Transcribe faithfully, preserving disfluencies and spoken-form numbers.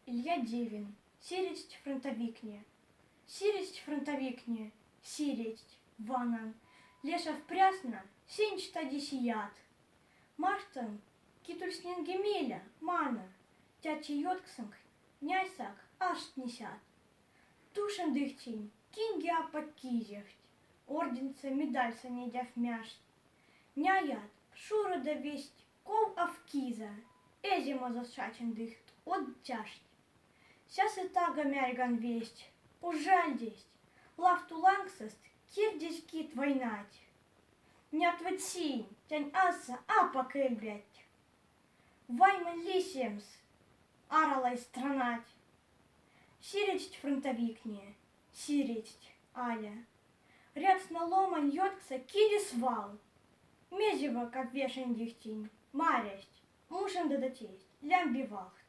Илья Девин. Сиречть фронтовикне. Сиречть фронтовикне, сиречть, ванан. Лешав прясна, синь штади сият. Маштан, ки тульсненге меля, мана. Тячи ётксонк няйсак аштнесят. Туш ӧндыхтинь, киньге апак кизефть, орденса, медальса недяф мяшть. Няяд, шурода весть, ков аф киза, эзема зо шачен дыхт од тяшть. Сясы тага мярьган весть, ужаль десть, лавту лангсост кирдезь кит войнать. Нят ведь синь, тянь азса апак эльбять. Ваймонь лисемс аралай странать. Сиречть фронтовикне, сиречть, аля. Рядсна ломань ёткса киди свал. Мезева кав вешендихтинь, марясть, мушендода тесть, лямби валхт.